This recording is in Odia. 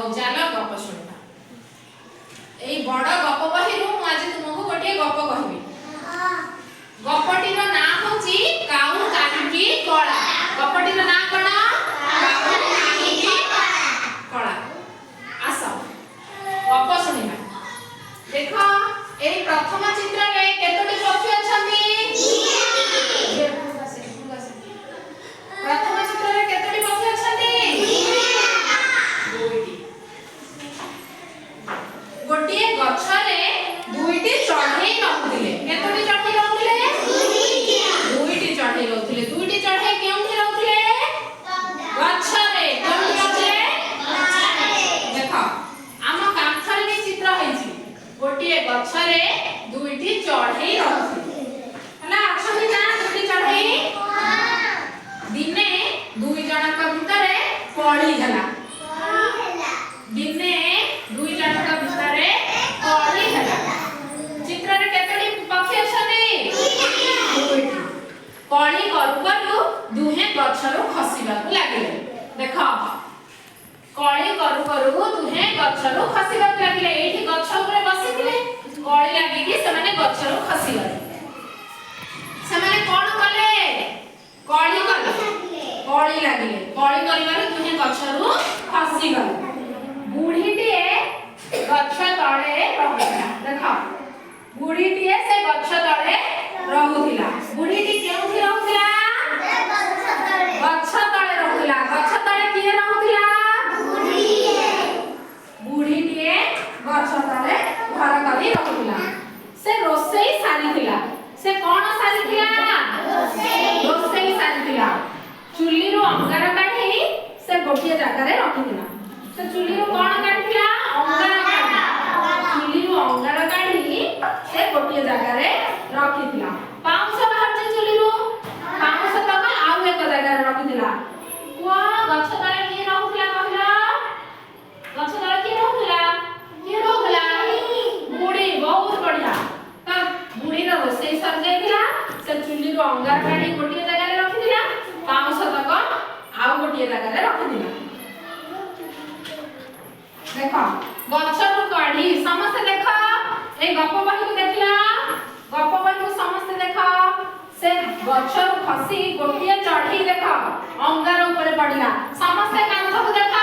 ହଉ, ଚାଲ ଗପ ଶୁଣିବା। ଏଇ ବଡ ଗପ ବହିରୁ ମୁଁ ଆଜି ତୁମକୁ ଗୋଟିଏ ଗପ କହିବି। ଗପଟିର ନାଁ ହଉଛି କାଉ କାହିଁକି କଳା। ଗପଟିର ନାଁ କଣ? କାଉ କାହିଁକି କଳା। ଆସ, ଗପ ଶୁଣିବା। ଦେଖ, ଏଇ ପ୍ରଥମ ଚିତ୍ରରେ କେତୋଟି ପକ୍ଷୀ ଅଛନ୍ତି? ପ୍ରଥମ ଚିତ୍ରରେ କେତୋଟି ପକ୍ଷୀ ଅଛନ୍ତି? ଦୁଇଟି। ଗୋଟିଏ ଗଛରେ ଦୁଇଟି ଚଢେଇ ରହୁଥିଲେ। କେତୋଟି ଚଢେଇ ରହୁଥିଲେ? ଦୁଇଟି ଚଢେଇ ରହୁଥିଲେ। ଦୁଇଟି ଚଢେଇ କେଉଁଠି ରହୁଥିଲେ? ଗଛରେ। କେଉଁଠି ରହୁଥିଲେ? ଦେଖ, ଆମ କାନ୍ଥରେ ବି ଚିତ୍ର ହେଇଛି। ଗୋଟିଏ ଗଛରେ ଦୁଇଟି ଚଢେଇ ରହୁଥିଲେ। ହେଲା, ଅଛନ୍ତି ନା ଦୁଇଟି ଚଢେଇ? ଦିନେ ଦୁଇ ଜଣଙ୍କ ଭିତରେ କଳି ହେଲା। ଦିନେ ଦୁଇ ଜଣଙ୍କ ଭିତରେ କଳି ହେଲା। ଚିତ୍ରରେ କେତୋଟି ପକ୍ଷୀ ଅଛନ୍ତି? ଦୁଇଟି। କଳି କରୁ କରୁ ଦୁହେଁ ଗଛରୁ ଖସିବାକୁ ଲାଗିଲେ। ଦେଖ, କଳି କରୁ କରୁ ଦୁହେଁ ଗଛରୁ ଖସିବାକୁ ଲାଗିଲେ। ଏଇଠି ଗଛ ଉପରେ ବସିଥିଲେ, କଳି ଲାଗିକି ସେମାନେ ଗଛରୁ ଖସିଗଲେ। ସେମାନେ କଣ କଲେ? କଳି କଲେ, କଳି ଲାଗିଲେ। କଳି କରିବାରୁ ଦୁହେଁ ଗଛରୁ ଖସିଗଲେ। ବୁଢୀଟିଏ ଗଛ ତଳେ ରହୁଥିଲା। ଦେଖ, ବୁଢୀଟିଏ ସେ ଗଛ ତଳେ ରହୁଥିଲା। ବୁଢୀଟି କେଉଁଠି ରହୁଥିଲା? ଗଛ ତଳେ ରହୁଥିଲା। ଗଛ ତଳେ କିଏ ରହୁଥିଲା? ବୁଢୀଟିଏ ଗଛ ତଳେ ଘର କରି ରହୁଥିଲା। ସେ ରୋଷେଇ ସାରିଥିଲା। ସେ କଣ ସାରିଥିଲା? ରୋଷେଇ ସାରିଥିଲା। ଚୁଲିରୁ ଅଙ୍ଗାର କାଢି ସେ ଗୋଟିଏ ଜାଗାରେ ରଖିଥିଲା। ସେ ଚୁଲିରୁ କଣ କାଢିଥିଲା? ଅଙ୍ଗାର କାଢି, ଚୁଲିରୁ ଅଙ୍ଗାର କାଢି ସେ ଗୋଟିଏ ଜାଗାରେ ରଖିଥିଲା। ପାଉଁଶ ବାହାରୁଛି ଚୁଲିରୁ, ପାଉଁଶ ତକ ଆଉ ଏକ ଜାଗାରେ ରଖିଥିଲା। କୁହ, ଗଛ ତଳେ କିଏ ରହୁଥିଲା? କହିଲ, ଗଛ ତଳେ କିଏ ରହୁଥିଲା? କିଏ ରହୁଥିଲା? ବୁଢୀ। ବହୁତ ବଢିଆ। ତ ବୁଢୀର ରୋଷେଇ ସରିଯାଇଥିଲା। ସେ ଚୁଲିରୁ ଅଙ୍ଗାର କାଢି ଗୋଟିଏ ଜାଗାରେ ରଖିଥିଲା, ପାଉଁଶ ତକ ଆଉ ଗୋଟିଏ ଜାଗାରେ ରଖିଥିଲା। ଦେଖ, ଗଛରୁ କାଢି, ସମସ୍ତେ ଦେଖ, ଏଇ ଗପ ବହିକୁ ଦେଖିଲ? ଗପ ବହିକୁ ସମସ୍ତେ ଦେଖ। ସେ ଗଛରୁ ଖସି ଗୋଟିଏ ଚଢେଇ, ଦେଖ, ଅଙ୍ଗାର ଉପରେ ପଡିଲା। ସମସ୍ତେ କାନ୍ଥକୁ ଦେଖ।